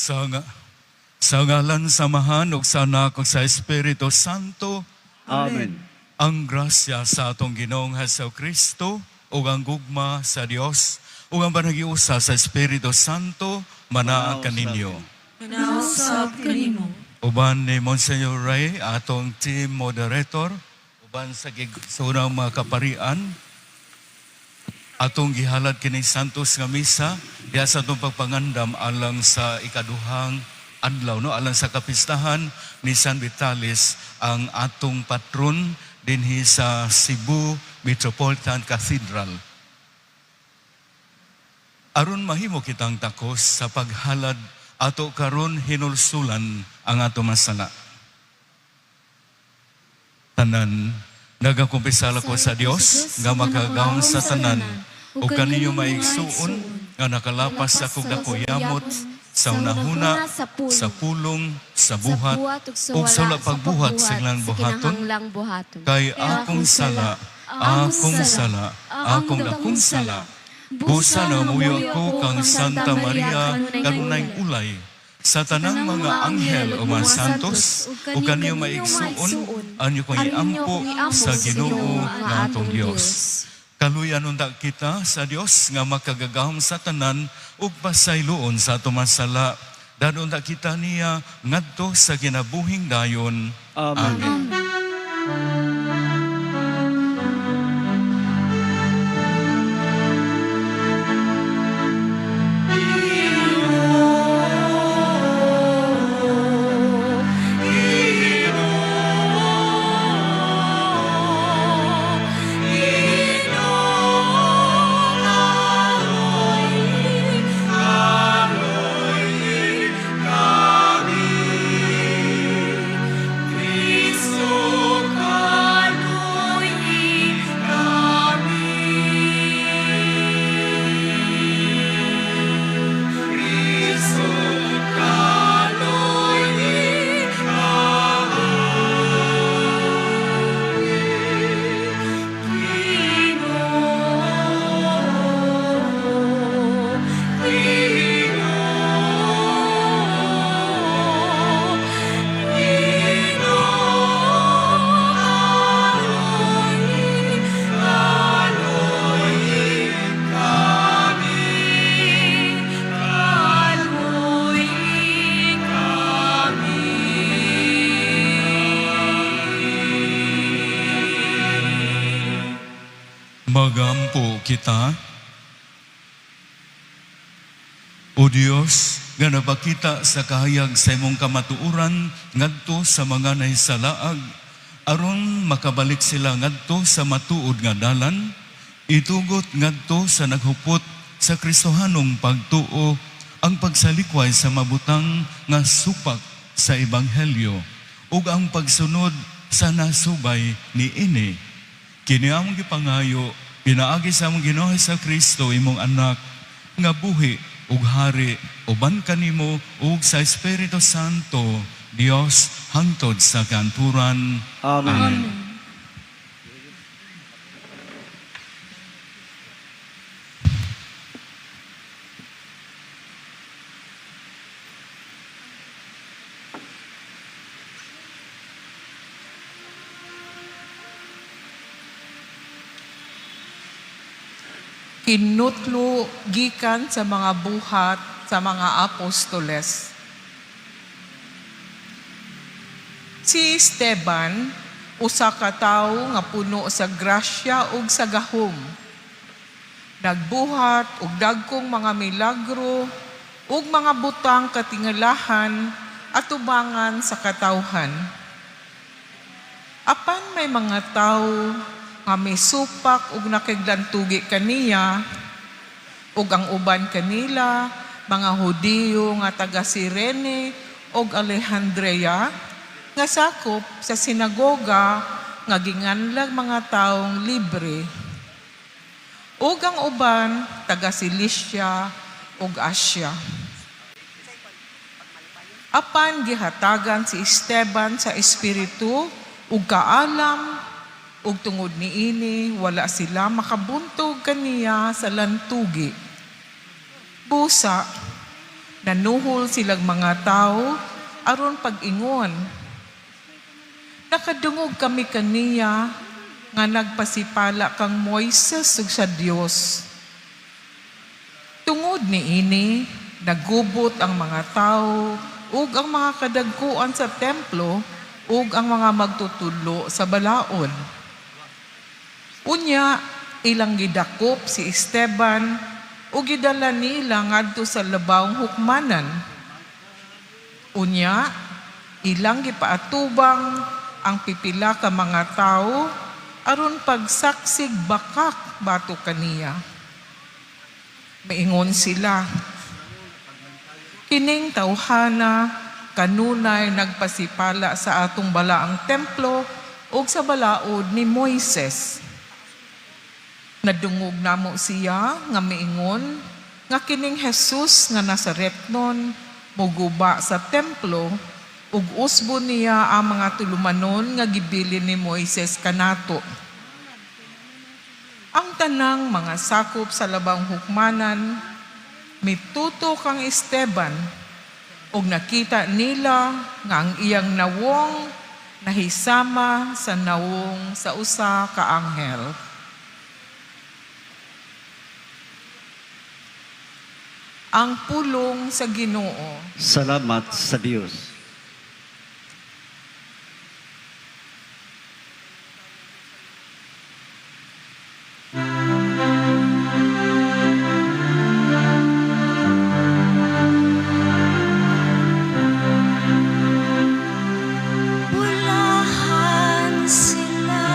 Sa ngalan sa Amahan ug sa Anak ug sa Espiritu Santo. Amen. Ang grasya sa atong Ginoong Hesus Kristo ug ang gugma sa Dios ug ang panagiusa sa Espiritu Santo manaa Manaa kaninyo. Manausab kanimo. Uban ni Monsignor Ray, atong team moderator, uban sa unang mga kaparian, atong gihalad kining Santos nga Misa diha sa atong pagpangandam alang sa ikaduhang adlaw, no, alang sa kapistahan ni San Vitalis, ang atong patron dinhi sa Cebu Metropolitan Cathedral. Aron mahimo kitang takos sa paghalad, ato karon hinulsulan ang ato masala. Tanan, nagakumpisal ako sa Dios nga makagagahom sa tanan ug kaninyo, maigsuon, nga nakalapas sa kog dako yamot sa hunahuna, sa pulong, sa buhat ug sa wala pagbuhat sa ilang buhaton, buhaton. Kay akong sala, akong sala, akong dakong sala. Busa nangamuyo ako kang Santa Maria, kanunayng ulay, sa tanang mga anghel o mga santos, ug kaninyo, maigsuon, anyo kong iampo sa Ginoo nga atong Dios. Kaluyan unta kita sa Dios nga makagagahom sa tanan ug pasayloon sa atong mga sala. Dad-on unta kita niya ngadto sa kinabuhing dayon. Amen. Amen. Magampo kita. O Dios, nga napakita sa kahayag sa imong kamatuoran ngadto sa mga nahisalaag aron makabalik sila ngadto sa matuod nga dalan, itugot ngadto sa naghupot sa Kristohanong pagtuo ang pagsalikway sa mabutang nga supak sa ebanghelyo ug ang pagsunod sa nasubay niini. Kini among gipangayo pinaagi sa among Ginoo sa Kristo, imong anak, nga buhi ug hari uban kanimo ug sa Espiritu Santo, Dios hangtod sa kanturan. Amen. Kinutlo gikan sa mga Buhat sa mga Apostoles. Si Esteban, usa ka tawo nga puno sa grasya ug sa gahom. Nagbuhat og dagkong mga milagro ug mga butang katingalahan atubangan sa katawhan. Apan may mga tawo nga misupak ug nakiglantugi kaniya, ug ang uban kanila mga Hudiyo nga taga Sirene ug Alejandria nga sakop sa sinagoga nga ginganlag mga taong libre, ug ang uban taga Cilicia ug Asia. Apan gihatagan si Esteban sa espiritu ug kaalam, ug tungod niini wala sila makabuntog kaniya sa lantugi. Busa, Nanuhol silang mga tao aron pag-ingon, "Nakadungog kami kaniya nga nagpasipala kang Moises ug sa Dios." Tungod niini, nagubot ang mga tao ug ang mga kadagkuan sa templo ug ang mga magtutudlo sa balaod. Unya, ilang gidakop si Esteban ug gidala nila ngadto sa labawng hukmanan. Unya, ilang gipaatubang ang pipila ka mga tawo aron pagsaksig bakak batok kaniya. Maingon sila, "Kining tawhana kanunay nagpasipala sa atong balaang templo ug sa balaod ni Moises. Nadungog namo siya nga miingon nga kining Jesus nga Nazaretnon muguba sa templo ug usbon niya ang mga tulumanon nga gibilin ni Moises kanato." Ang tanang mga sakop sa labang hukmanan mituto kang Esteban ug nakita nila nga ang iyang nawong nahisama sa nawong sa usa ka anghel. Ang pulong sa Ginoo. Salamat sa Dios. Bulahan sila,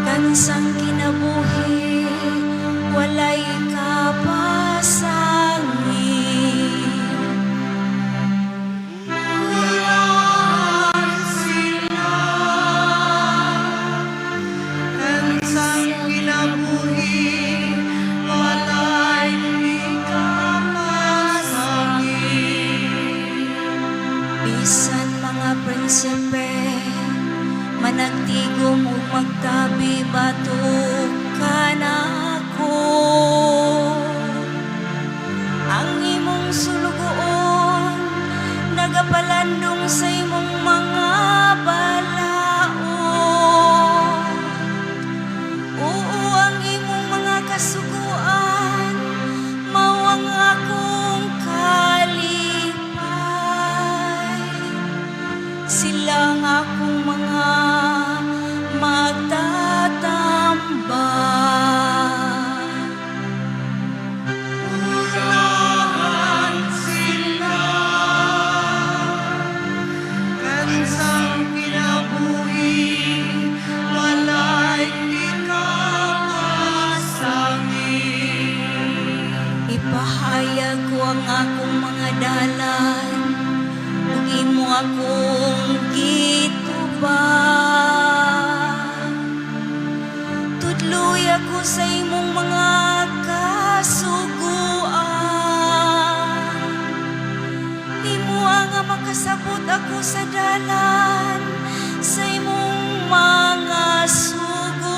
kansang kinabuhi, walay kapasangit. Bulahan sila, kansang kinabuhi, walay ikapasangit. Bisan mga prinsipe, managtigom ug magtabi batok kanako. Ang imong sulugoon nagapalandong sa imong mga balaod. Oo, ang imong mga kasuguan mao ang akong kalipay. Sila ang akong mga magtatamba. Bulahan sila, kansang kinabuhi, walay ikapasangit. Ipahayag ko ang akong mga dalan ug imo akong gitubag. Tudloy ako sa imong mga kasuguan. Imo nga makasabot ako sa dalan sa imong mga sugo.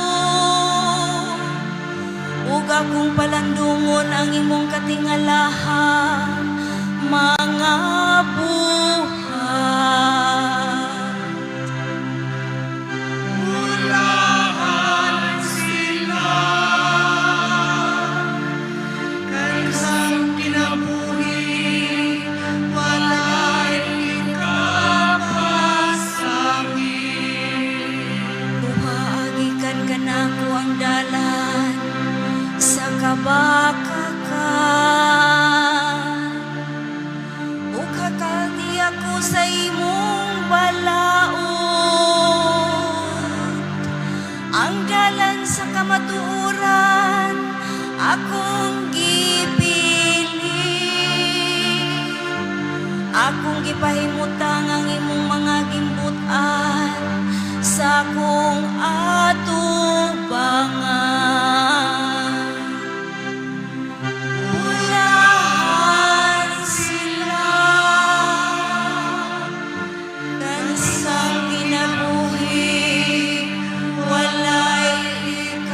Ug akong palandungon ang imong katingalahang mga buhat. Bulahan sila, kansang kinabuhi, walay ikapasangit. Kuhaa gikan kanako ang dalan sa kabakakan. Ug hakati ako sa imong balaod. Ang dalan sa kamatuoran akong gipili. Akong gipahimutang ang imong mga gimbut-an sa akong atubangan. Bulahan sila, kansang kinabuhi, walay ikapasangit.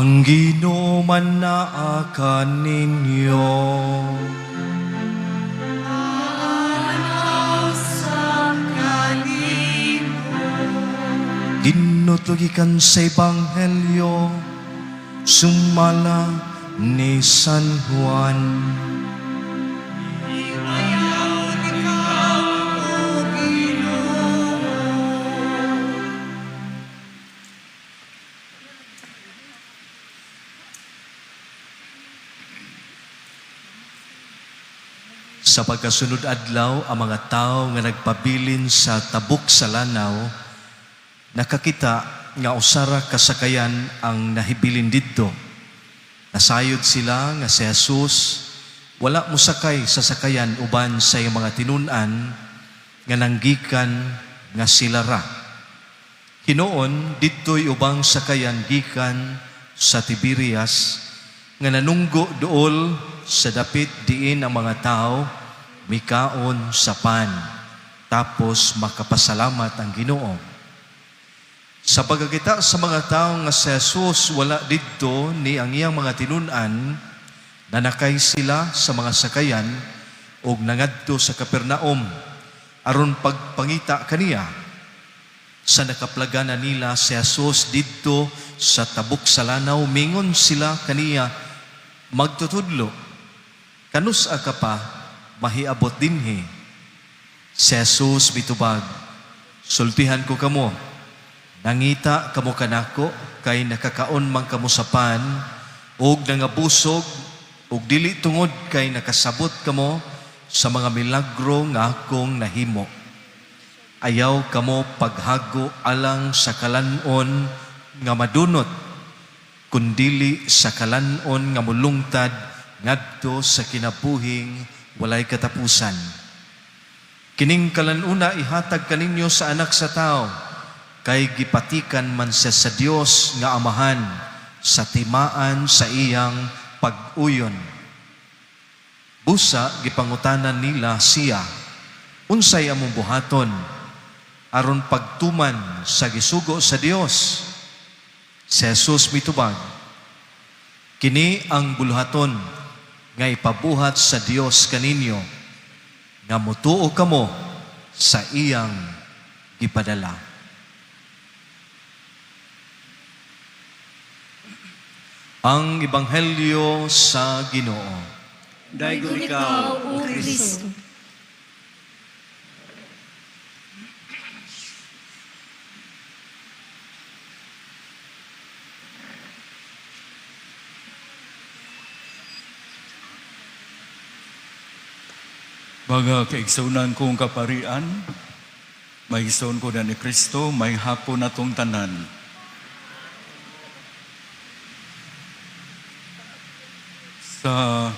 Ang Ginoo manaa kaninyo. Sa kanimo. Ginnutlo gikan sa Ebanghelyo sumala ni San Juan. Himayaon ikaw, O Ginoo. Sa pagkasunod adlaw, ang mga tao nga nagpabilin sa tabok sa lanaw, nakakita nga usara kasakayan ang nahibilin didto. Nasayod sila nga si Jesus wala mosakay sa sakayan uban sa iyang mga tinun-an nga nanggikan nga sila ra. Hinuon didto'y ubang sakayan gikan sa Tiberias nga nanunggo duol sa dapit diin ang mga tao mikaon sa pan, tapos makapasalamat ang Ginoo. Sa pagkakita sa mga tao nga si Jesus wala didto ni ang iyang mga tinun-an, nanakay sila sa mga sakayan ug nangadto sa Capernaum aron pagpangita kaniya. Sa nakaplaga na nila si Jesus didto sa tabok sa lanaw, mingon sila kaniya, "Magtutudlo, kanus-a ka pa mahiabot dinhi?" Si Jesus mitubag, "Sultihan ko kamo, nangita kamo kanako kay nakakaon man kamo sa pan ug nangabusog, ug dili tungod kay nakasabot kamo sa mga milagro nga akong nahimo. Ayaw kamo paghago alang sa kalan-on nga madunot, kundili sa kalan-on nga mulungtad ngadto sa kinabuhing walay katapusan. Kining kalan-una ihatag kaninyo sa Anak sa Tao, kay gipatikan man siya sa Dios nga Amahan sa timaan sa iyang pag-uyon." Busa gipangutanan nila siya, "Unsay among buhaton aron pagtuman sa gisugo sa Dios?" Si Jesus mitubag, "Kini ang buluhaton nga ipabuhat sa Dios kaninyo, nga mutuo kamo sa iyang gipadala." Ang Ebanghelyo sa Ginoo. Daygon ikaw, O Kristo. Mga kaigsunan kong kaparian, mga igsoon ko na ni Kristo, maayong hapon atong tanan. Sa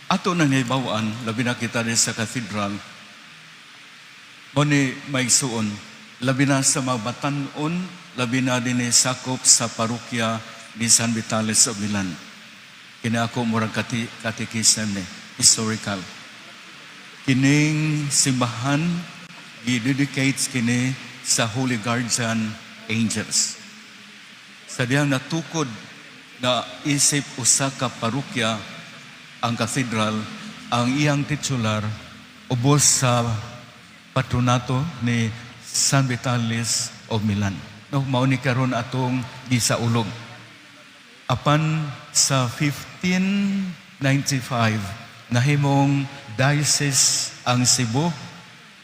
ato nang nahibaw-an, labi na kita rin sa cathedral, mao ni, mga igsuon, labi na sa mga batan-on, labi na din sakop sa parokya ni San Vitales of Milan. Kini ako murag katikism ni, historical. Kining simbahan, gi-dedicate kini sa Holy Guardian Angels. Sa dihang natukod na isip usa ka parokya ang cathedral, ang iyang titular ubos sa patronato ni San Vitalis of Milan. No, mao ni karon atong gisaulog. Apan sa 1595 nahimong diocese ang Cebu.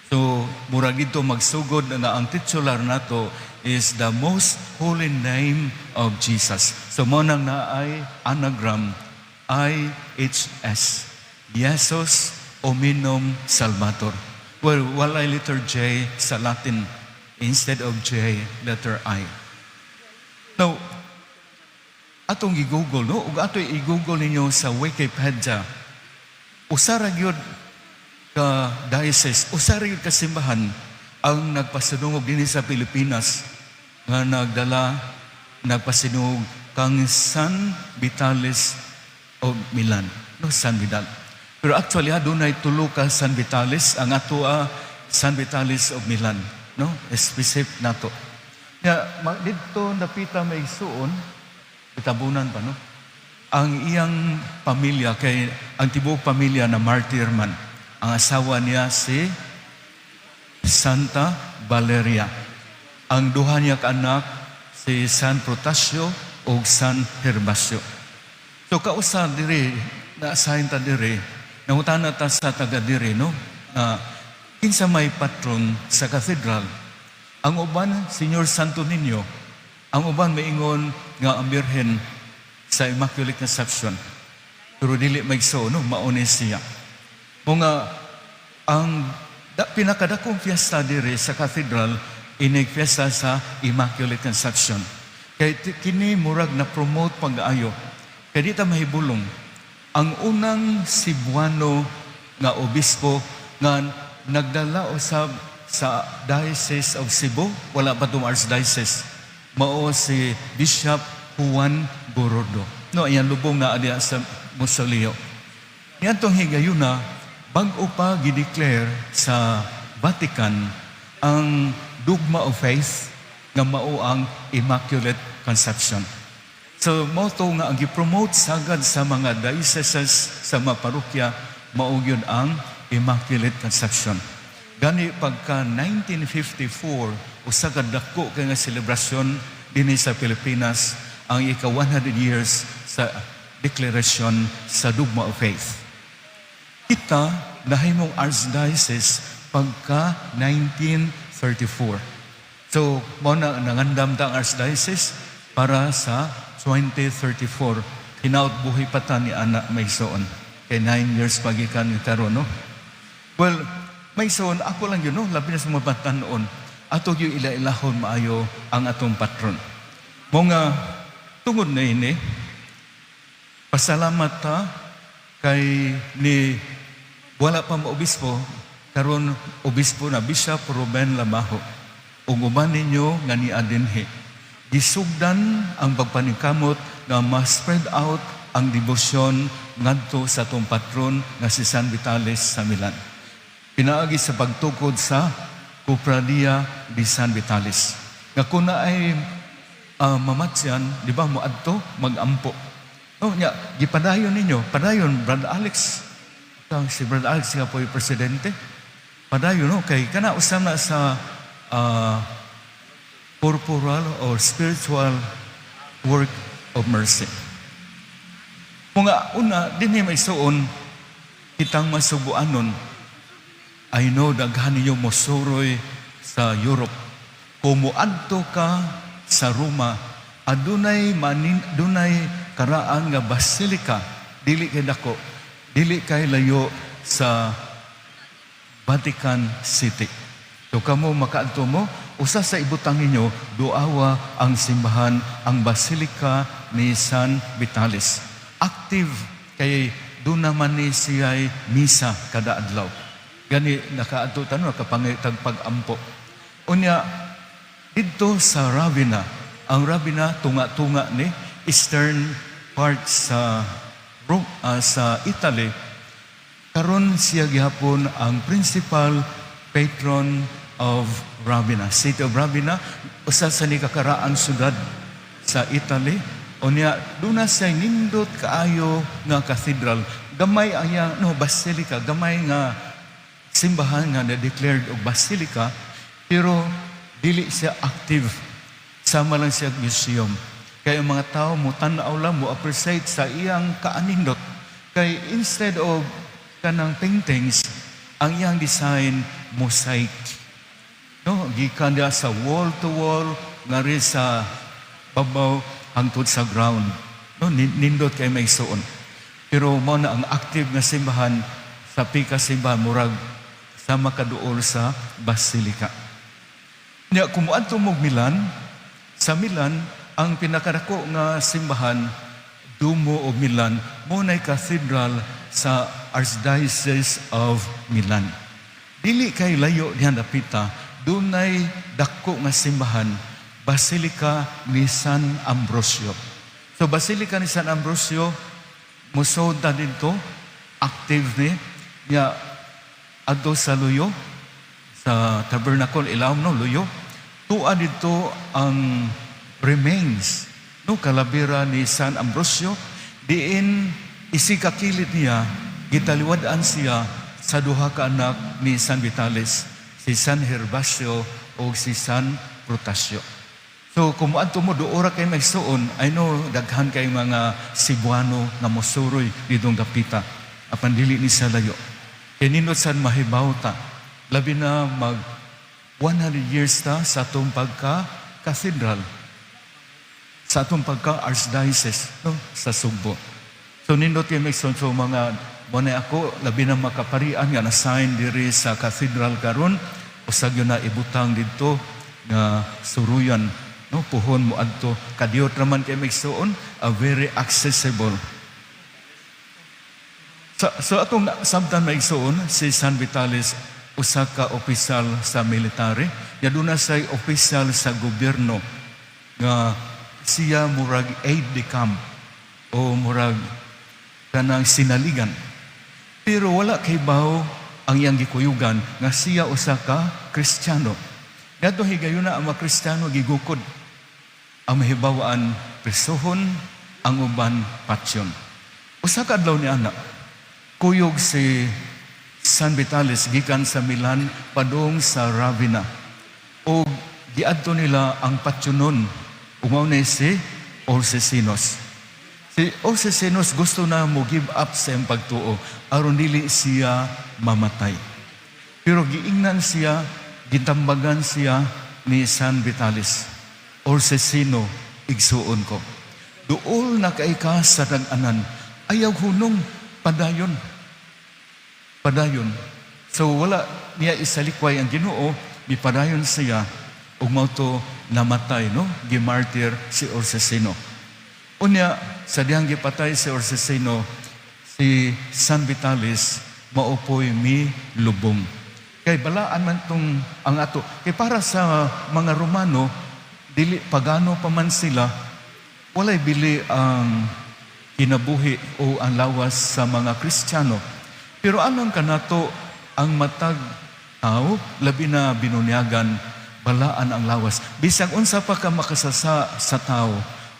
So murag dito magsugod nga ang titular nato is the Most Holy Name of Jesus. So mao nang naay anagram IHS. Jesus Hominum Salvator. Well, walay letter J sa Latin. Instead of J, letter I. Now, atong i-Google, no? Ug ato i-Google ninyo sa Wikipedia. Usa ra gyud ka diocese, usa ra gyud ka simbahan ang nagpasinungog dinhi sa Pilipinas nga nagdala, nagpasinungog kang San Vitalis of Milan, no, San Vidal. Pero actually adunay tulo ka San Vitalis, ang ato San Vitalis of Milan, no? Specific nato. Ya, didto napita, mga igsuon. Itabunan pa, no? Ang iyang pamilya, kay ang tibuok pamilya na martyr man. Ang asawa niya si Santa Valeria. Ang duha niya ka anak si San Protasio ug San Gervasio. So kausa diri, na-assign ta diri, nangutana ta sa taga diri, no? Na kinsa may patron sa cathedral. Ang uban, Señor Santo Niño. Ang uban maingon nga ang Birhen sa Immaculate Conception. Pero dili maigso, no? Mao ni siya. Mao nga, ang pinakadakong fiesta diri sa cathedral, inig fiesta sa Immaculate Conception. Kay kini murag na promote pag-ayo. Kay di ta mahibulong. Ang unang Cebuano nga obispo nga nagdala usab sa Diocese of Cebu, wala pa itong Archdiocese, mao si Bishop Juan Gorordo. No, iyang lubong na diya sa mausoleo. Niadtong higayuna, bag-o pa gideclare sa Vatican ang dogma of faith nga mao ang Immaculate Conception. So mao to nga ang gipromote sagad sa mga dioceses, sa mga parokya, mao gyud ang Immaculate Conception. Gani pagka 1954, usa ka dako kay nga selebrasyon dinhi sa Pilipinas, ang ika 100 years sa declaration sa dogma of faith. Kita nahimong archdiocese pagka 1934. So, mao na nangandam ta ang archdiocese para sa 2034. Hinaut buhi pa ta ni ana, mga igsoon. Kay 9 years pa gikan ni karon, no? Well, mga igsoon, ako lang gyud, no, labi na sa mga batan-on. Ato gyud ila-ilahon maayo ang atong patron. Mao nga, tungod na ini, pasalamat ta kay ni wala pa mo obispo, karon obispo na, Bishop Ruben Lamaho. Ug uban ninyo nga nia dinhi. Gisugdan ang pagpaningkamot nga ma-spread out ang debosyon ngadto sa atong patron nga si San Vitalis sa Milan, pinaagi sa pagtukod sa Cofradia di San Vitalis. Nga kung naay mamatyan, di ba, moadto, magampo. No, nya, gipadayon ninyo, padayon, Brad Alex. Ang si Brad Alex nga po yung presidente. Padayon, no, kay kana usam na sa corporal or spiritual work of mercy. Mga una, dinhi, mga igsoon, kitang masubuanon, I know daghan ninyo mosuroy sa Europe. Kung moadto ka sa Roma, adunay manin, dunay karaan nga basilica, dili kay dako, dili kay layo sa Vatican City. So kamo makaadto mo, usa sa ibutang ninyo, duawa ang simbahan, ang Basilica ni San Vitalis. Active kay doon naman ni siya'y misa kada adlaw. Gani nakaadto ta, no, nakapangitag pag-ampo. Unya didto sa Ravenna, ang Ravenna tunga-tunga ni eastern part sa Rome, sa Italy. Karon siya gihapon ang principal patron of Ravenna. City of Ravenna, usa sa ni kakaraang syudad sa Italy. Unya, duna siya nindot kaayo nga cathedral. Gamay ang iyang, no, basilica, gamay nga simbahan nga na-declared og basilica, pero dili siya active. Sama lang siya museum. Kaya ang mga tao mo tan-aw lang, mo appreciate sa iyang kaanindot. Kay instead of kanang paintings, ang iyang design mosaic. No, gikan diya sa wall to wall, ngari sa babaw hangtod sa ground. No, nindot kay mga igsoon. Pero mao na ang active nga simbahan sa pika simbahan, murag sa makaduol sa basilica. Nya kung moadto mo Milan, sa Milan ang pinakadako nga simbahan, Duomo of Milan, mao nay cathedral sa Archdiocese of Milan. Dili kay layo diha dapita, dunay dako nga simbahan, Basilica ni San Ambrosio. So Basilica ni San Ambrosio, musod ta didto, active ni, nya adto sa luyo, sa tabernacle ilawom, no, luyo. Tua didto ang remains, no, No, kalabira ni San Ambrosio, diin isig kakilit niya, gitaliwad-an siya sa duha ka anak ni San Vitalis, si San Gervasio o si San Protasio. So kung moadto mo duol ra kay, mga igsuon, I know daghan kay mga Cebuano nga mosuroy didtong dapita. Apan dili ni sa layo. Kay nindot sad mahibaw ta. Labi na mag 100 years ta sa atong pagka cathedral, sa atong pagka archdiocese, no, sa Sugbo. So nindot kay, mga igsoon. So mga mo na ako, labi na makaparian nga na-assign diri sa cathedral karon, usag yun na ibutang didto nga suruyan, no, puhon mo adto. Kadiyot raman kay, mga igsoon, a very accessible. So atong samtan, mga igsoon, si San Vitalis usa ka opisyal sa military ya duna say opisyal sa gobyerno nga siya murag aide de camp o murag kanang sinaligan. Pero wala kay baw ang iyang gikuyugan nga siya usa ka Kristiyano. Ngadto higayuna ang mga Kristiyano gigukod. Ang mahibawaan, presohon, ang uban patyon. Usa ka adlaw ni ana, kuyog si San Vitalis gikan sa Milan padung sa Ravenna. O giadto nila ang patyonon. Ug mao ni si Orsesinos. Si Orsesinos gusto na mo give up sa iyang pagtuo aron dili siya mamatay. Pero giingnan siya, gitambagan siya ni San Vitalis. "Orsesino, igsuon ko. Duol na kay ka sa dag-anan. Ayaw hunong, padayon. Padayon." So wala niya isalikway ang Ginoo, mipadayon siya ug mao to namatay, no? Gimartyr si Orsesino. Unya, sa dihang gipatay si Orsesino, si San Vitalis mao poy mi lubong. Kay balaan man tong ang ato. Kay para sa mga Romano, dili pagano pa man sila, walay bili ang kinabuhi o ang lawas sa mga Kristiyano. Pero anong kanato ang matag tao, labi na binunyagan, balaan ang lawas. Bisag unsa pa ka makasasa sa tao,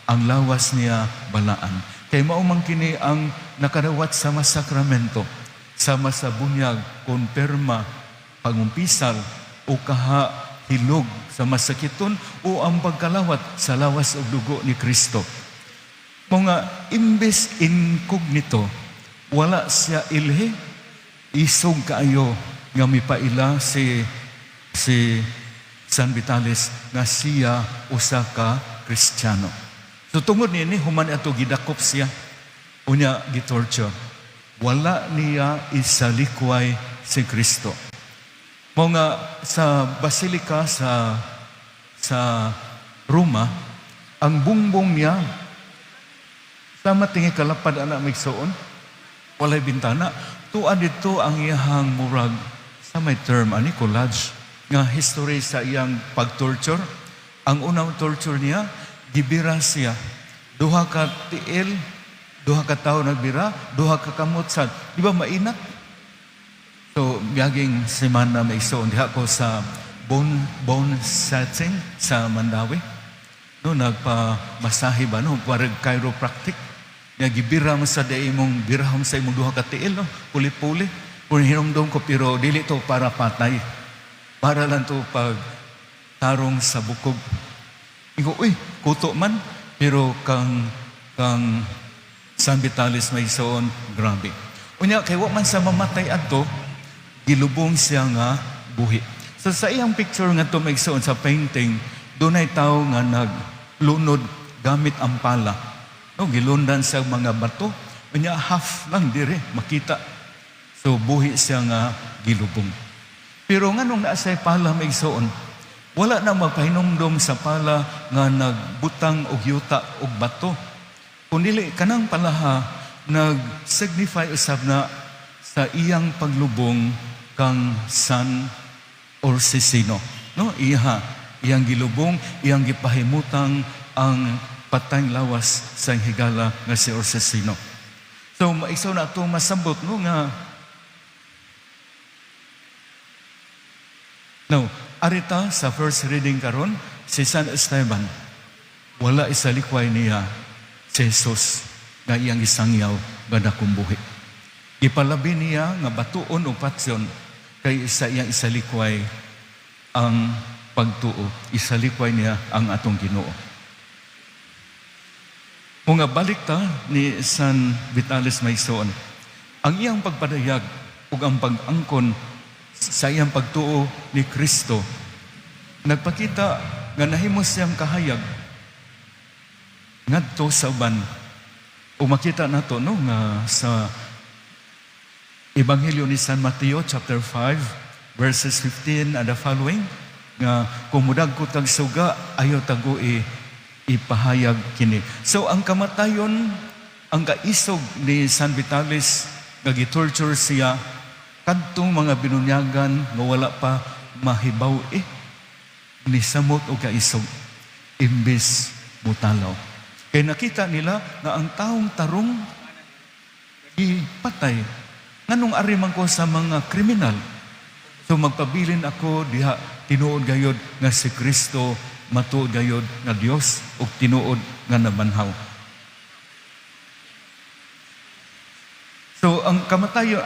ang lawas niya balaan. Kay mao man kini ang nakadawat sama sa sakramento, sama sa bunyag, konperma, pangumpisal, o kaha hilog sa masakiton o ang pagkalawat sa lawas ug dugo ni Kristo. Mga imbes incognito, wala siya ilhi, isog kaayo nga mipaila si San Vitalis nga siya usa ka Kristiyano. So tungod niini, human ato gidakop siya, unya gitorture. Wala niya isalikway si Kristo. Mao nga sa basilika sa Roma, ang bungbong niya sama tingi kalapad ana, mga igsoon. Walay bintana. Tuan dito ang iyahang murag sa may term ani collage nga history sa iyang pag-torture. Ang unang torture niya, gibira siya. Duha ka tiil, duha ka tawo nagbira, duha ka kamot sad. Di ba mainat? So, miyaging semana, mga igsoon, diha ko sa bone setting sa Mandaue. No, nagpa-masahe ba, no? Parang chiropractic. Nga gibira mo sa day imong birahom sa imong duha ka tiil, no? Puli-puli. Kung hinumdum ko, pero dili to para patay. Para lang to pag tarong sa bukog. Ingo, "Uy, kuto man." Pero kang San Vitalis, mga igsoon, grabe. Unya, kay wa man sa mamatay adto, gilubong siya nga buhi. So sa iyang picture nga to, mga igsoon, sa painting, dunay tao nga naglunod gamit ang pala. No, gilundan siya mga bato. Unya half lang dire makita. So buhi siya nga gilubong. Pero nganong naa say pala, mga igsoon? Wala na magpahinumdom sa pala nga nagbutang og yuta og bato. Kung dili kanang palaha nag-signify usab na sa iyang paglubong kang San Orsesino. No, iha iyang gilubong, iyang gipahimutang ang patayng lawas sa iyang higala nga si Orsesino. So maisaw na atong masabot, no, nga. Now, arita sa first reading karon si San Esteban. Wala isalikway niya si Jesus nga iyang isangyaw nga dakong buhi. Gipalabi niya nga batuon o patyon kay sa iyang isalikway ang pagtuo. Isalikway niya ang atong Ginoo. Kung nga balik ta ni San Vitalis, mga igsoon, ang iyang pagpadayag ug ang pag-angkon sa iyang pagtuo ni Kristo nagpakita nga nahimo siyang kahayag ngadto sa uban. Ug makita nato, no, nga sa Ebanghelyo ni San Mateo chapter 5 verses 15 and the following nga kung mudagko tag suga, ayaw tagui ipahayag kini. So ang kamatayon, ang kaisog ni San Vitalis nga gitorture siya, kadtong mga binunyagan nga wala pa mahibaw eh ni samot og kaisog imbes mutalaw. Kay nakita nila nga ang taong tarong gipatay. Nganong ari man ko sa mga kriminal? So magpabilin ako diha, tinuod gayod nga si Kristo matuod gayod nga Dios ug tinuod nga nabanhaw. So ang kamatayon,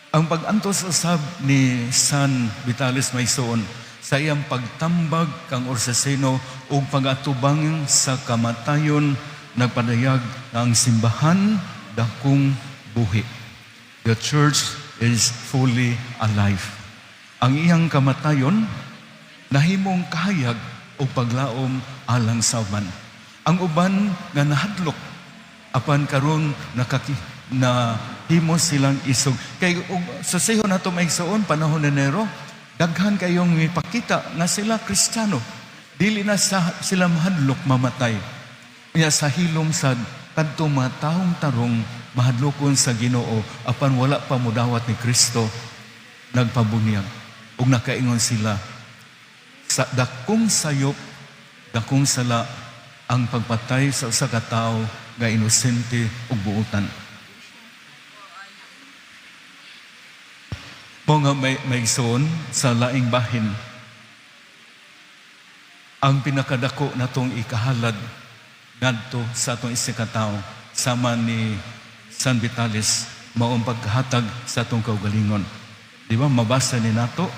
ang pag-antos usab ni San Vitalis, mga igsoon, sa iyang pagtambag kang Orseseno ug pag-atubang sa kamatayon nagpadayag nga ang simbahan dakong buhi. The church is fully alive. Ang iyang kamatayon nahimong kahayag o paglaom alang sa uban. Ang uban nga nahadlok apan karon nakaki na himo silang isog. Kay ug sa sayo nato, mga igsoon, panahon ni Nero, daghan kayong mipakita nga sila Kristiyano. Dili na sa sila mahadlok mamatay. Nya sa hilom sa kadtong mga taong tarong mahadlokon sa Ginoo apan wala pa mudawat ni Kristo, nagpabunyag ug nakaingon sila sa dakong sayop, dakong sala ang pagpatay sa usa ka tawo nga inosente ug buutan. Mao nga may igsoon, sa laing bahin, ang pinakadako natong ikahalad ngadto sa atong isigkatawo sama ni San Vitalis mao ang paghatag sa atong kaugalingon. Di ba mabasa ni nato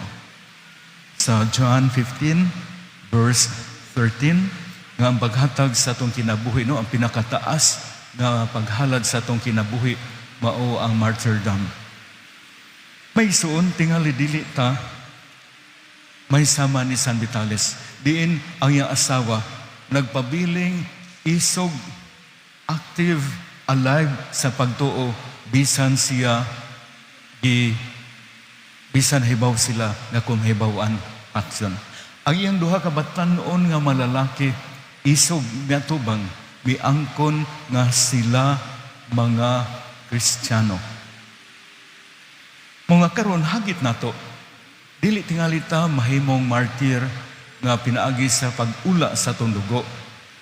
sa John 15 verse 13 nga ang paghatag sa atong kinabuhi, no, ang pinakataas nga paghalad sa atong kinabuhi mao ang martyrdom. Mga igsoon, tingali dili ta may sama ni San Vitalis. Diin ang iyang asawa nagpabiling isog, active, alive sa pagtuo bisan siya gi bisan hibaw sila nga kung hibawan action. Ang iyang duha ka batan-on nga malalaki isog miatubang, miangkon nga sila mga Kristiyano. Mga karon hagit nato, dili tingali ta mahimong martyr nga pinaagi sa pag-ula sa atong dugo.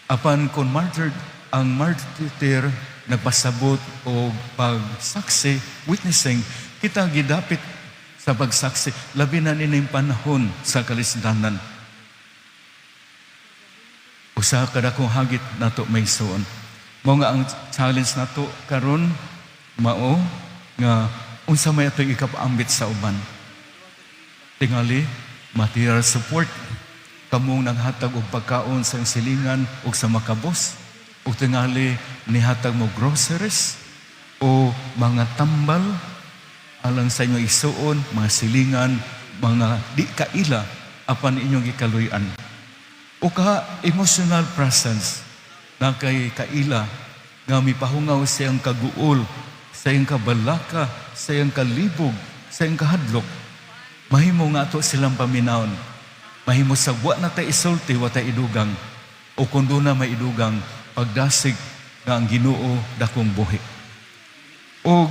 Apan kung martyr, ang martyr nagpasabot o pagsaksi, witnessing, kita gidapit sa pagsaksi, labi na nining panahon sa kalisdanan. Usa ka dakong hagit nato, mga igsoon. Mao nga ang challenge nato karon mao nga unsa may atong ikapaambit sa uban. Tingali material support, kamong naghatag og pagkaon sa iyong silingan ug sa makabos, ug tingali nihatag mo groceries o mga tambal alang sa inyong igsuon, mga silingan, mga di kaila apan inyong gikaluy-an. O ka emotional presence na kay kaila nga mipahungaw sa iyang kaguol, sa iyang kabalaka, sa iyang kalibog, sa iyang kahadlok. Mahimo nga ato silang paminawon. Mahimo sa wa na tay isulti, wa tay idugang. O kung duna may idugang, pagdasig nga ang Ginoo dakong buhi. O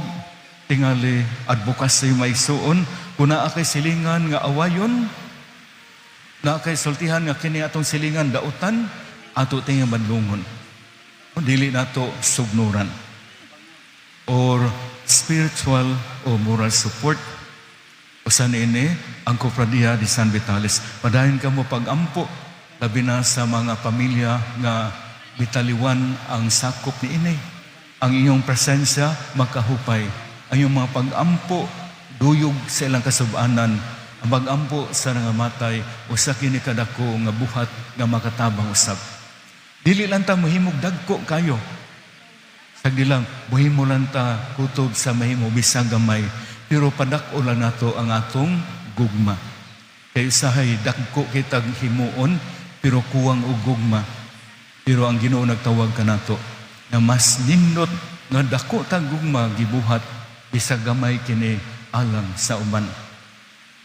tingali advocacy, mga igsoon, kung naa kay silingan nga awayon, naa kay sultihan nga kini atong silingan dautan, ato tinga badlungon. O dili nato sugnuran. Or spiritual o moral support. Usa niini ang Cofradia de San Vitalis. Padayon kamo pagampo. Labi na sa mga pamilya nga bitaliwan ang sakop ni ini. Ang iyong presensya makahupay. Ang iyong mga pag-ampo duyog sa ilang kasubanan. Ang pag-ampo sa nangamatay usa kini kadako nga buhat nga makatabang usab. Dili lang ta mohimog dagko kayo. Sagdi lang, muhimo lang ta kutob sa mahimo bisag gamay, pero padak-o lang nato ang atong gugma. Kay usahay dagko kitag himuon pero kuwang og gugma. Pero ang Ginoo nagtawag kanato na mas nindot nga dako tag gugma gibuhat bisag gamay kini alang sa uban.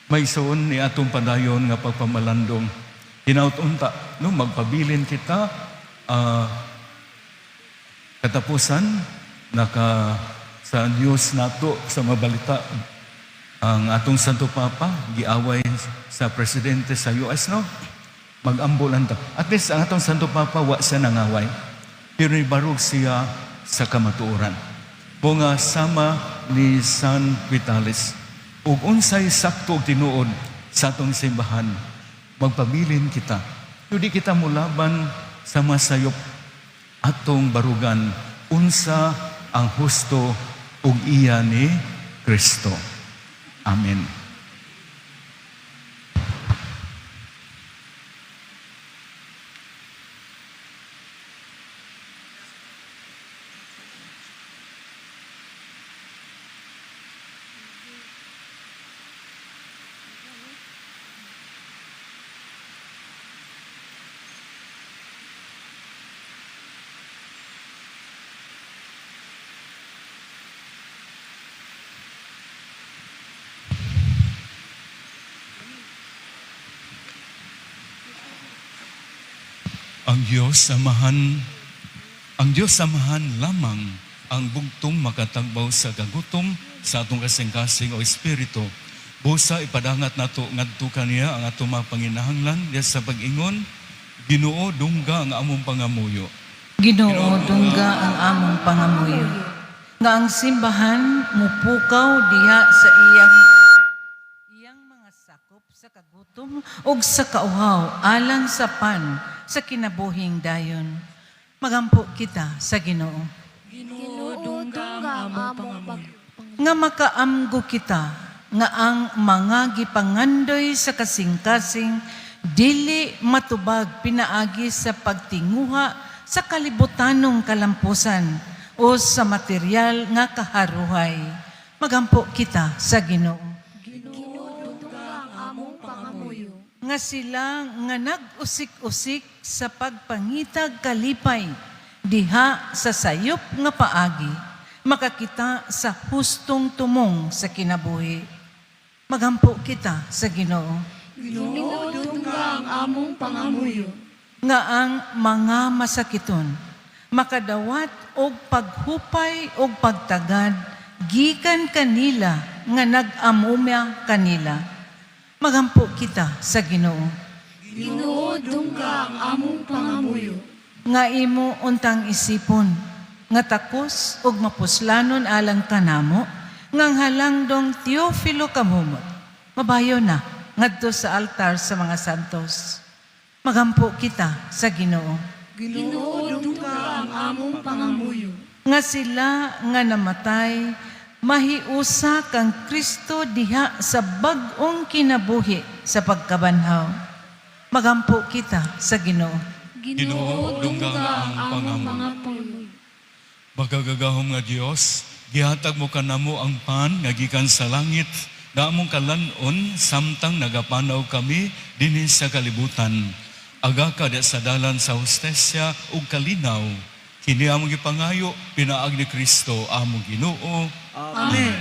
May suon ni atong padayon nga pagpamalandong. Hinaut unta no magpabilin kita katapusan naka sa news nato sa mabalita ang atong Santo Papa giaway sa presidente sa US, no, magambo lang ta. At least ang atong Santo Papa wa siya nangaway, pero nibarog siya sa kamatuoran. Mo nga sama ni San Vitalis ug unsay sakto ug tinuod sa atong simbahan, magpabilin kita. Hindi kita mulaban sa masayop, atong barugan unsa ang husto ug iya ni Kristo. Amen. Ang Diyos Amahan, ang Diyos Amahan lamang ang bugtong makatagbaw sa kagutom sa atong kasing-kasing o espiritu. Busa ipadangat nato ngadto kaniya ang atong mga panginahanglan diya sa pag-ingon, Ginoo, dungga ang among pangamuyo. Ginoo, dungga ang among pangamuyo. Nga ang simbahan mupukaw diha sa iyang mga sakop sa kagutom ug sa kauhaw alang sa pan sa kinabuhing dayon. Magampo kita sa Ginoo. Ginoo, dungga ang among pangamuyo. Nga makaamgo kita nga ang mga gipangandoy sa kasing-kasing dili matubag pinaagi sa pagtinguha sa kalibutanong kalampusan o sa material nga kaharuhay. Magampo kita sa Ginoo. Ginoo, dungga ang among pangamuyo. Nga sila nga nag-usik-usik sa pagpangitag kalipay diha sa sayop nga paagi makakita sa hustong tumong sa kinabuhi. Magampo kita sa Ginoo. Ginoo, dungga ang among pangamuyo. Nga ang mga masakiton makadawat og paghupay og pagtagad gikan kanila nga nag-amumya kanila. Magampo kita sa Ginoo. Ginoo, dungga ang among pangamuyo. Nga imo untang isipon nga takos ug mapuslanon alang kanamo ngang halangdong Teofilo Kamumot mabayo na ngadto sa altar sa mga santos. Magampo kita sa Ginoo. Ginoo, dungga ang among pangamuyo. Nga sila nga namatay mahiusa kang Kristo diha sa bag-ong kinabuhi sa pagkabanhaw. Magampo kita sa Ginoo. Ginoo, dungga ang among pangamuyo. Magagagahom nga Dios, gihatag mo kanamo ang pan nga gikan sa langit, nga among kalan-on samtang nagapanaw kami dinhi sa kalibutan. Aga ka di sa dalan sa hustesya ug kalinaw. Kini among gipangayo pinaag ni Kristo among Ginoo. Amen.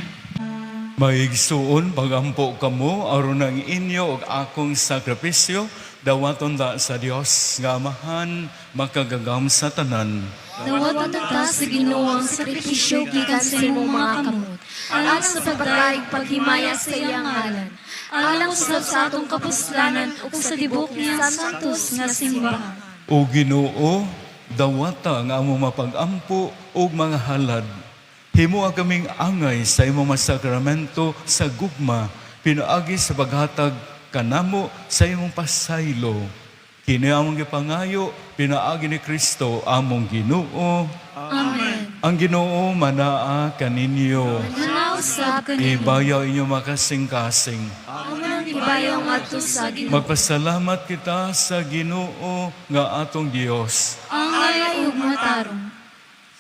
Maigsuon pagampo kamo aron ang inyo ug akong sakripisyo dawaton da sa Dios nga Amahan makagagahom sa tanan. Dawatan ta sa Ginoo ang sakripisyo gikan sa imong mga kamot, alang sa pagdayeg paghimaya sa iyang ngalan, alang usab sa atong kapuslanan ug sa tibuok niyang santos nga simbahan. O Ginoo, dawata ang among mapagampo ug mga halad. Himoa kaming angay sa imong mga sakramento sa gugma, pinaagi sa paghatag kanamo sa imong pasaylo. Kini among gipangayo pinaagi ni Kristo among Ginoo. Amen. Ang Ginoo manaa kaninyo. Manausab kanimo. Ibayaw inyo makasing-kasing. Amo nang gibayaw ngadto sa Ginoo. Magpasalamat kita sa Ginoo nga atong Dios. Angay ug matarong.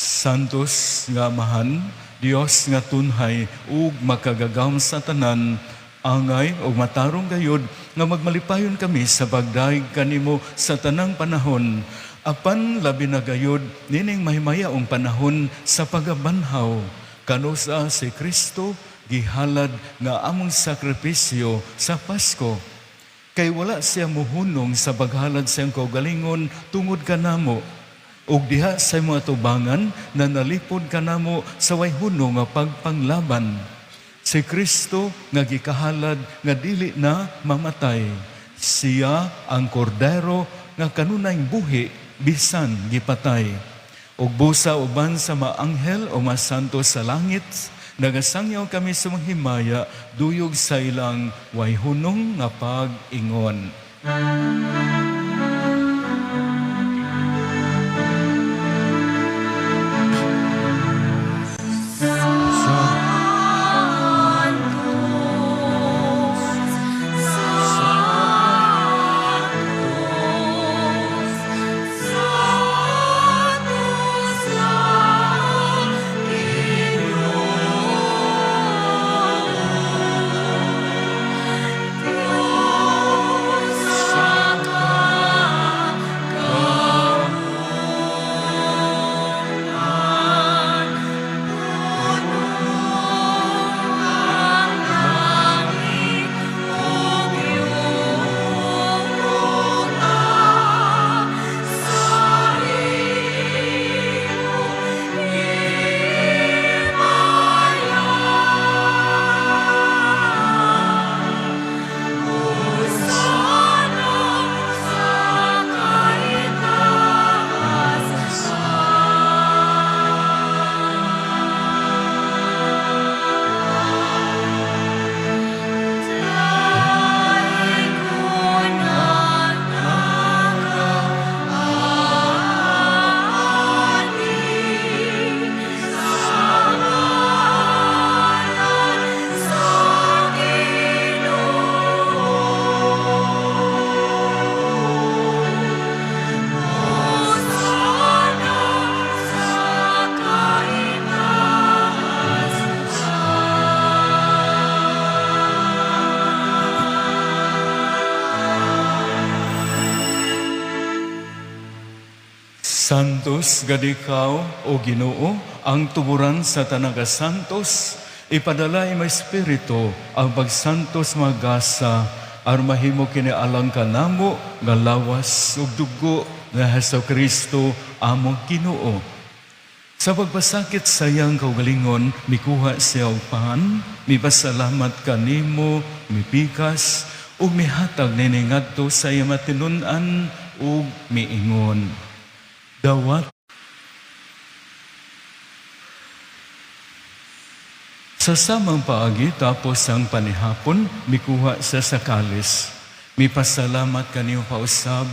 Santos nga Amahan, Dios nga tunhay ug makagagahom sa tanan, angay ug matarong gayod nga magmalipayon kami sa pagdayeg kanimo sa tanang panahon. Apan labi na gayod nining mahimayaong panahon sa pagabanhaw. Kanusa si Kristo gihalad nga among sakripisyo sa Pasko. Kay wala siya muhunong sa paghalad sa iyang kaugalingon tungod kanamo. Ug diha sa imong atubangan na nalipod kanamo sa way hunong nga pagpanglaban. Si Kristo nga gikahalad nga dili na mamatay. Siya ang kordero nga kanunay buhi bisan gipatay. Ug busa uban sa mga anghel o mga santo sa langit, nagasangyaw kami sa mga himaya, duyog sa ilang way hunong nga pag-ingon. Santos gad ikaw, O Ginoo, ang tuburan sa tanang kasantos, ipadala imong Espiritu ang pagsantos magasa, aron mahimo kini alang kanamo nga lawas ug dugo ni Hesus Kristo among Ginoo. Sa pagpasakit sa iyang kaugalingon, mikuha siya og pan, mipasalamat kanimo, mipikas, ug mihatag nini ngadto sa iyang matinud-an ug miingon. Dawat. Sa samang paagi tapos ang panihapon, mikuha siya sa kalis. Mipasalamat kaniyo pausab,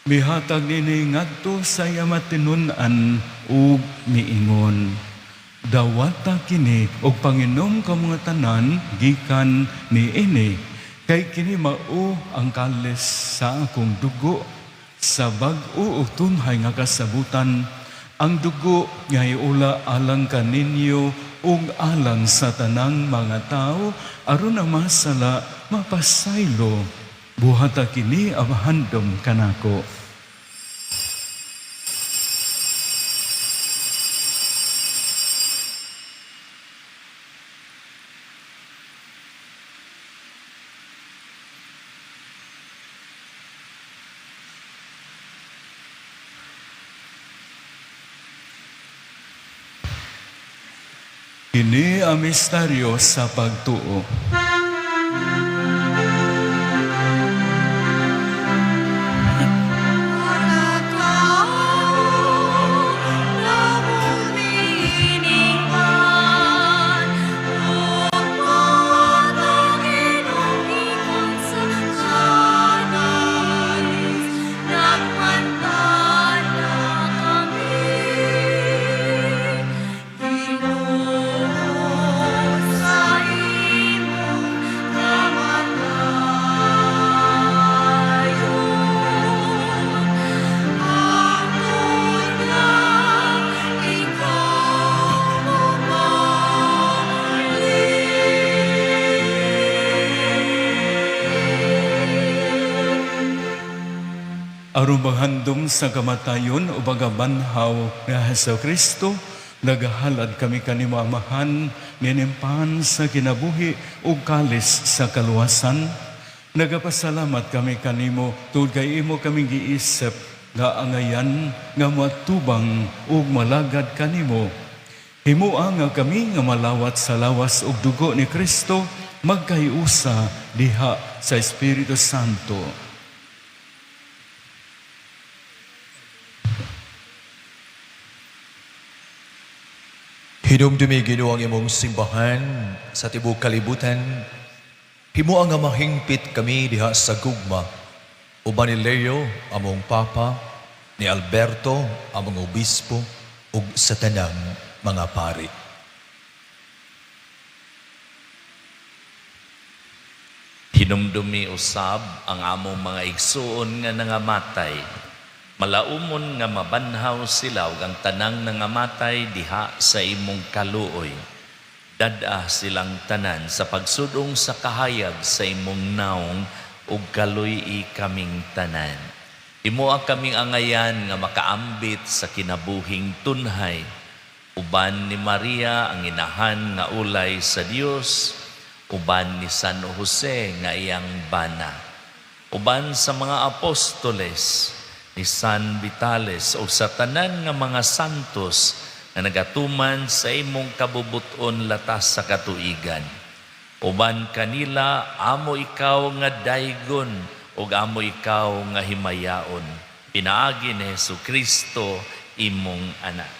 mihatag nini ngadto sa iyang matinud-an ug miingon. Dawata kini og panginom kamo nga tanan gikan niini, kay kini mao ang kalis sa akong dugo sa bag-o ug tunhay nga kasabutan, ang dugo nga iula alang kaninyo ug alang sa tanang mga tao aron ang masala mapasaylo. Buhata kini ang handom kanako. Kini ang misteryo sa pagtuo. Aron maghandom sa kamatayon ug pagkabanhaw ni Hesus Kristo, nagahalad kami kanimo, Amahan, niining pan sa kinabuhi ug kalis sa kaluwasan. Nagapasalamat kami kanimo tungod kay imo kaming giisip nga angayan nga matubang ug malagad kanimo. Himoa nga kami nga malawat sa lawas ug dugo ni Kristo magkahiusa diha sa Espiritu Santo. Hinumdumi, Ginoo, ang imong simbahan sa tibuok kalibutan. Himoa nga mahingpit kami diha sa gugma uban ni Leo, among Papa, ni Alberto, among Obispo, ug sa tanang mga pari. Hinumdumi usab ang among mga igsuon nga nangamatay. Malaumon nga mabanhaw sila ug ang tanang nangamatay diha sa imong kaluoy. Dad-a silang tanan sa pagsudong sa kahayag sa imong naong ug kaluy-i kaming tanan. Himoa kaming angayan nga makaambit sa kinabuhing tunhay uban ni Maria ang inahan nga ulay sa Dios, uban ni San Jose nga iyang bana, uban sa mga apostoles, ni San Vitales o sa tanan nga mga santos nga nagatuman sa imong kabubuton latas sa katuigan. Uban kanila amo ikaw nga daygon ug amo ikaw nga himayaon. Pinaagi ni Hesus Kristo imong anak.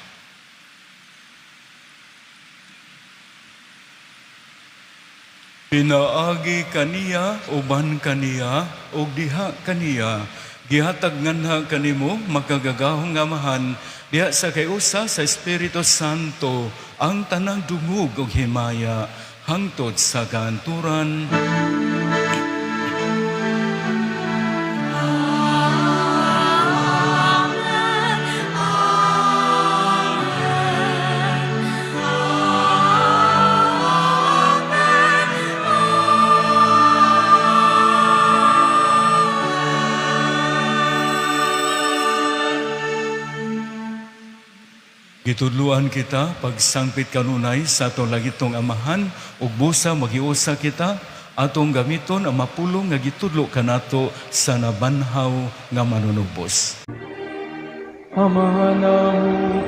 Pinaagi kaniya, uban kaniya, ug diha kaniya, gihatag nganha kanimo, makagagahom nga Amahan, diha sa kay-usa sa Espiritu Santo, ang tanang dungog ug himaya hangtod sa kahanturan. Gitudluan kita pagsangpit kanunay sa atong langitnong Amahan ug busa maghiusa kita, atong gamiton ang mapulong nga gitudlo kanato sa nabanhaw nga manunubos. Amahan namo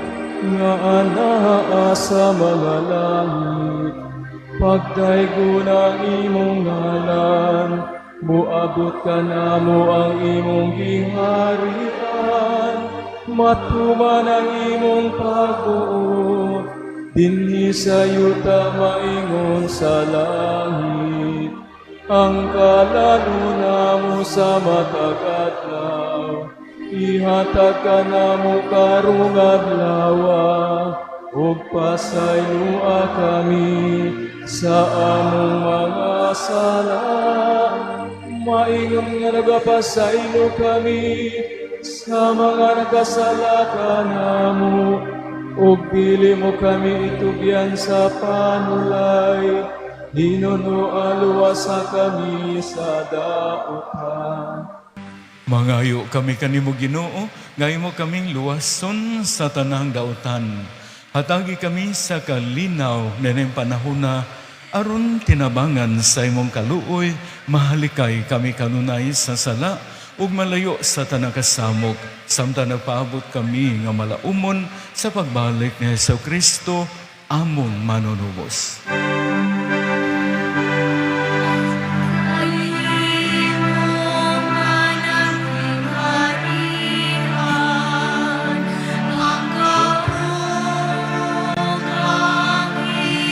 nga anaa sa mga langit, pagdaygon ang imong ngalan, muabot kanamo ang imong giharian, matuman ang imong pagbuot, dinhi sa yuta maingon sa langit. Ang kalan-on namo sa matag adlaw, ihatag kanamo karong adlawa, ug pasayloa kami sa among mga sala, maingon nga nagapasaylo kami sa mga nagkasala kanamo, ug dili mo kami itugyan sa panulay, hinunoa luwasa kami sa dautan. Mangayo kami kanimo, Ginoo, nga imo kaming luwason sa tanang dautan. Hatagi kami sa kalinaw niining panahona aron tinabangan sa imong kaluoy mahalikay kami kanunay sa sala ug malayo sa tanang kasamok samtang nagpaabot kami nga malaumon sa pagbalik ni Hesus Kristo among manunubos. Ay imong anak harian, ang gahom ang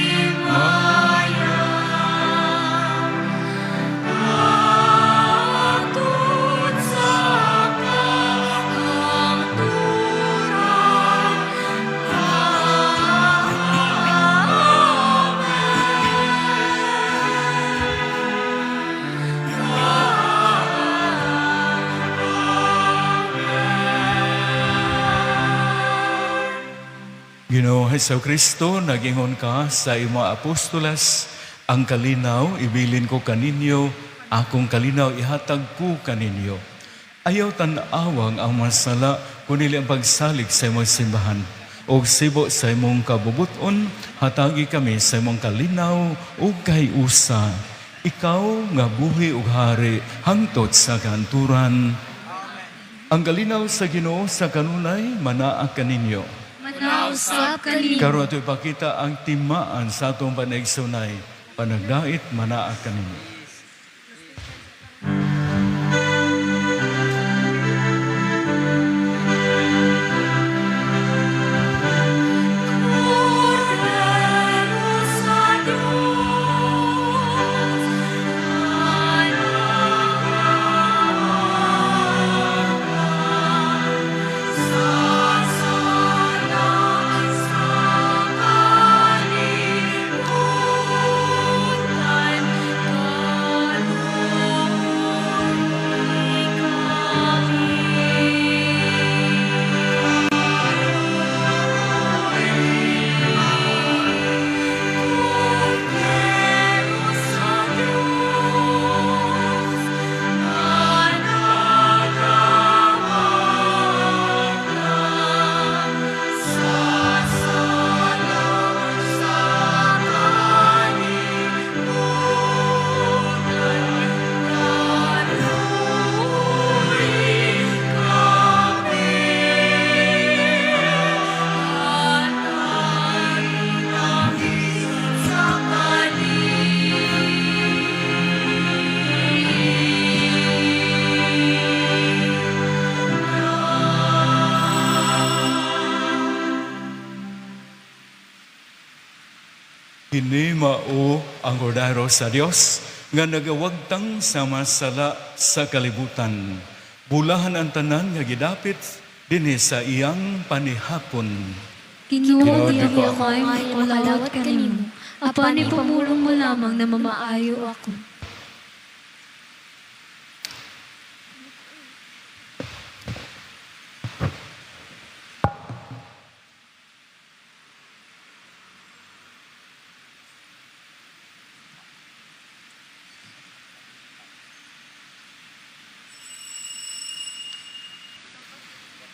himaya, hangtod sa kahangturan. Amen. Ginoo Hesus Kristo, nagingon ka sa imong apostoles, "Ang kalinaw ibilin ko kaninyo, akong kalinaw ihatag ko kaninyo." Ayaw tan-awang ang mga sala, kundi ang pagsalig sa imong simbahan. Og sibo sa imong kabubuton, hatagi kami sa imong kalinaw ug kahiusa. Ikaw nga buhi ug hari hangtod sa kahangturan. Ang kalinaw sa Ginoo sa kanunay manaa kaninyo. Manaa usab kanimo. Karon ato ipakita ang timaan sa atong panigsunay. Panagdait manaa kaninyo. Kordero sa Diyos, sa sala sa kalibutan, kaluoy kami. Kordero sa Diyos, nanagawag sa sala sa kalibutan, kaluoy kami. Hatagi kami sa Kini mao ang kordero sa Dios nga nagawagtang sa masala sa kalibutan. Bulahan ang tanan nga gidapit dinhi sa iyang panihapon. Ginoo, dili ako ay makalawat kanimo. Apan ipamulong mo lamang na mamaayo ako.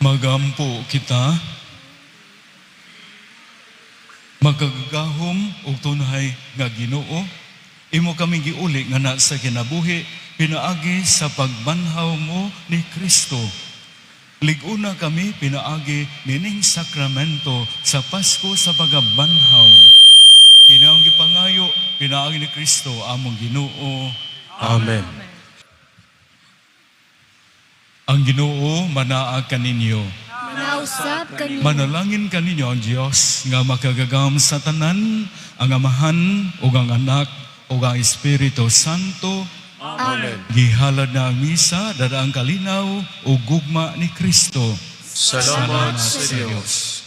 Magampo kita, makagagahom ug tunhay nga Ginoo, imo kami giuli nga na sa kinabuhi pinaagi sa pagbanhaw mo ni Kristo. Lig-una kami pinaagi nining sakramento sa Pasko sa pagabanhaw. Kini ang gipangayo pinaagi ni Kristo among Ginoo. Amen. Ang Ginoo manaa kaninyo. Manaa usab kanimo. Manalangin kaninyo ang Dios nga makagagahom sa tanan, ang Amahan ug ang Anak ug ang Espiritu Santo. Amen. Gihalad na ang misa dada ang kalinaw ug gugma ni Kristo. Salamat sa Dios.